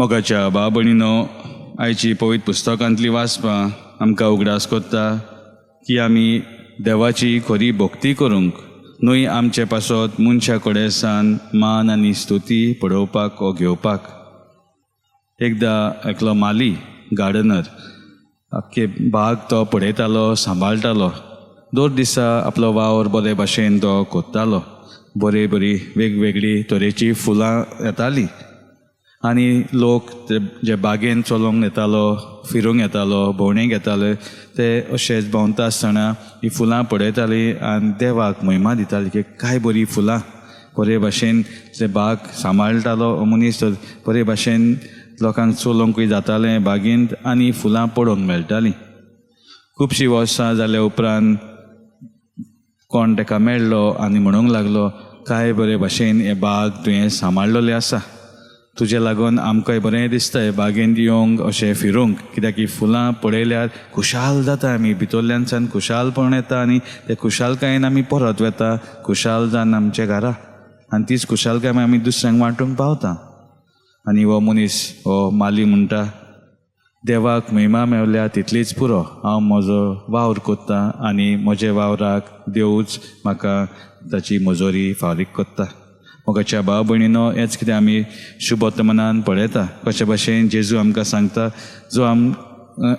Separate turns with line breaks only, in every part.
मोगाच्या भाव भयणीनो, आयची पवित्र पुस्तकांतली वाचपां आमकां उगडास कोत्ता की आमी देवाची खरी भक्ती करूंक न्हय, आमचे पासत मनशा कडेन सान मान आनी स्तुती पळोवपाक वो घेवपाक. एकदां एकलो माली, गार्डनर, आख्खे बाग तो पळयतालो, सांबाळटालो. दर दिसा आपलो वावर बरे भाशेन तो कोत्तालो. बरी बरी वेगवेगळी तरेची फुलां येतालीं आनी लोक ते जे बागेन चलोवंक येतालो, फिरूंक येतालो, भोंवणेक येताले, ते अशेच भोंवता आसतना ही फुलां पळयताली आनी देवाक महिमा दिताली की काय बरीं फुलां. बरे भाशेन ते बाग सांबाळटालो मनीस, तर बरे भाशेन लोकांक चलोवंकूय जातालें बागेंत आनी फुलां पळोवंक मेळटालीं. खुबशीं वर्सां जाल्या उपरांत कोण ताका मेळ्ळो आनी म्हणूंक लागलो, काय बरे भाशेन हे बाग तुवें सांबाळलेलें आसा, तुजे लागून आमकांय बरें दिसता हे बागेंत येवंक, अशें फिरूंक, कित्याक ही फुलां पळयल्यार खुशाल जाता आमी, भितरल्यानसान खुशालपण येता आनी ते खुशालकायेन आमी परत वता खुशाल जावन आमच्या घरा आनी तीच खुशालकाय आमी दुसऱ्यांक वांटूंक पावता. आनी हो मनीस, हो माली म्हणटा, देवाक महिमा मेवल्या तितलीच पुरो, हांव म्हजो वावर कोत्ता आनी म्हज्या वावराक देवूच म्हाका ताची मजोरी फारीक कोत्ता. मोगाच्या भाव भयणीनो, हेच कितें आमी शुभवर्तमानान पळयता, कशे भाशेन जेजू आमकां सांगता, जो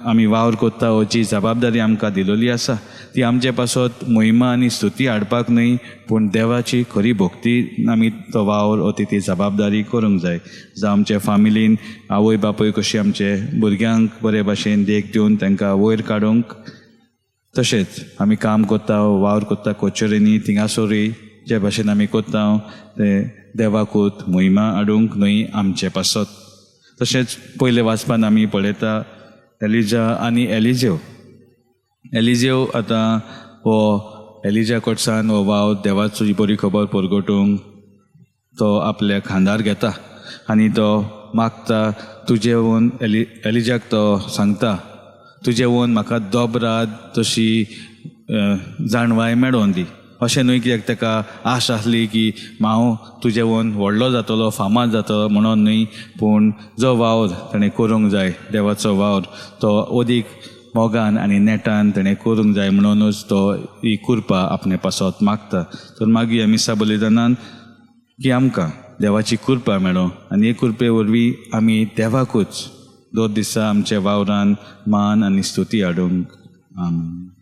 आमी वावर कोत्ता वो जी जबाबदारी आमकां दिलोली आसा ती आमचे पासत महिमा आनी स्तुती हाडपाक न्हय, पूण देवाची खरी भक्ती आमी तो वावर वो ती जबाबदारी करूंक जाय. जावं आमच्या फामिलीन आवय बापूय कशी आमचे भुरग्यांक बरे भाशेन देख दिवन तांकां वयर काडूंक, तशेंच आमी काम कोत्ता, वावर कोत्ता कोचेरींनी, थिंगासरूय जे भाशेन आमी कोत्ता ते देवाकूच महिमा हाडूंक न्हय, आमचे पासत. तशेंच पयले वाचपान आमी पळयता एलिजा आनी एलिजेव. एलिजेव आतां हो एलिजा कडसान हो वावर देवाची बरी खबर परगटूंक तो आपल्या खांदार घेता आनी तो मागता तुजें वोन एलिजाक तो सांगता, तुजें वोन म्हाका दोबराद तशी जाणवाय मेळोन दी. अशें न्हय कित्याक ताका आश आसली की हांव तुजें वोन व्हडलो जातलो, फामाद जातलो म्हणून न्हय, पूण जो वावर ताणें करूंक जाय, देवाचो वावर, तो अदीक मोगान आनी नेटान ताणें करूंक जाय म्हणूनच तो ही कृपा आपणे पासत मागता. तर मागीर मिसा बलिदानान की आमकां देवाची कृपा मेळो आनी हे कृपे वरवीं आमी देवाकूच दर दिसा आमच्या वावरान मान आनी स्तुती हाडूंक. आमेन.